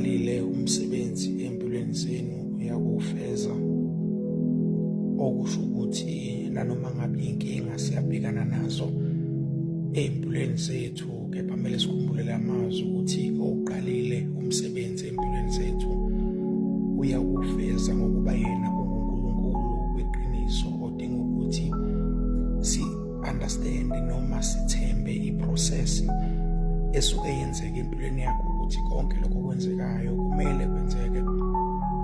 Owuqalile umsebenzi empilweni zenu uyakuwufeza, okusho ukuthi nanoma ngabe inkinga siyabhekana nazo ey'mpilweni zethu, kepha kumele sikhumbule la mazwi ukuthi owuqalile umsebenzi empilweni zethu uyakuwufeza, ngokuba yena unguNkulunkulu weqiniso odinga ukuthi si understand noma sithembe iprocess esuke yenzeka empilweni yakho, ukuthi konke lokho kwenzekayo kumele kwenzeke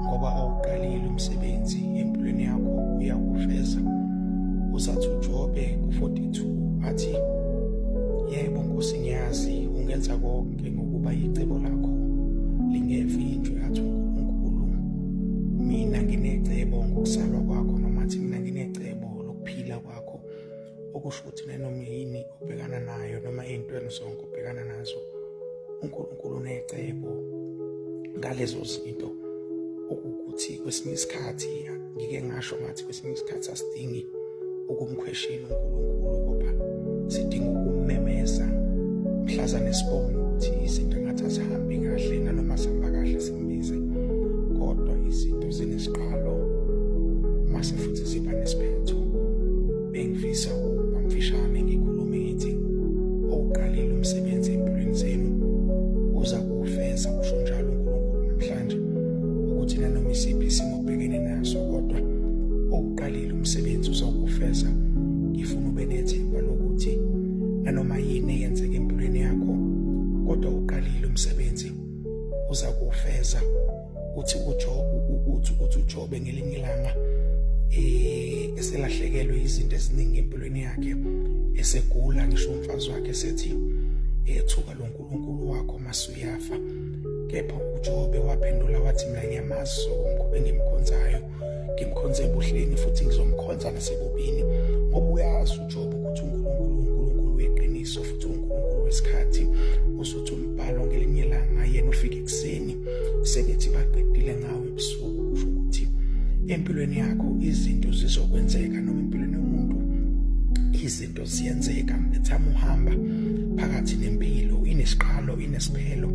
ngoba awuqalile umsebenzi empilweni yakho uyakufeza. Uzathi uJobe ku-42 athi, yebo Nkosi, ngiyazi ungenza konke ngokuba icebo lakho lingevinjwe. Athi uNkulunkulu, mina nginecebo ngokusalwa kwakho, noma athi mina nginecebo lokuphila kwakho, okusho ukuthi nanoma yini obhekana nayo noma ey'ntweni zonke obhekana nazo, uNkulunkulu unecebo ngalezo zinto. Okuwukuthi kwesinye isikhathi ngike ngasho ngathi kwesinye isikhathi asidingi ukumkhweshina uNkulunkulu, kodwa sidinga ukummemeza mhlazane sibone ukuthi izinto ngathi azihambi kahle, nanoma sihamba kahle simbize, kodwa izinto zinesiqalo mase futhi ziba nesiphetho. Bengifisa ukuba mfishane ngikhulume ngithi owuqalile umsebenzi empilweni zenu uza kuwufeza, usho njalo uNkulunkulu namhlanje, ukuthi nanoma isiphi isimo obhekene naso, kodwa owuqalile umsebenzi uzokuwufeza. Ngifuna ube nethemba lokuthi nanoma yini eyenzeka empilweni yakho, kodwa uqalile umsebenzi uza kuwufeza. Uthi uthi uJobe ngelinye ilanga eselahlekelwe izinto eziningi empilweni yakhe, esegula, ngisho umfazi wakhe sethi, ethuka lo nkulunkulu wakho masuyafa, kepha uJobe waphendula wathi, mina ngiyamazi sokumkho engimkhonzayo, ngimkhonze ebuhleni futhi ngizomkhonza nasebubini, ngoba uyazi uJobe ukuthi uNkulunkulu uNkulunkulu weqiniso futhi uNkulunkulu wesikhathi. Usuthi umbhalo ngelinye ilanga yena ufika ekuseni sebethi baqedile ngawe ebusuku. Kusho ukuthi empilweni yakho izinto zizokwenzeka, noma empilweni yomuntu izinto ziyenzeka ethama uhamba phakathi nempilo, inesiqalo inesiphelo.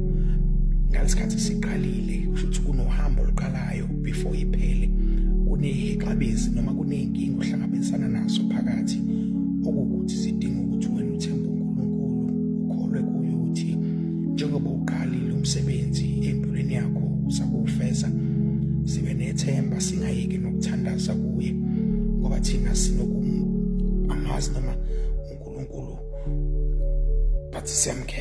Ngalesikhathi siqalile, kusho ukuthi kunohambo oluqalayo before iphele, kunehixabezi noma kuney'nkinga ohlangabezana nazo phakathi, okuwukuthi zidinga ukuthi wena uthembe uNkulunkulu, ukholwe kuye ukuthi njengoba uqalile umsebenzi empilweni yakho usakuwufeza. Sibe nethemba, singayeki nokuthandaza kuye, ngoba thina sinokum amazi noma uNkulunkulu, but siyamkhetha.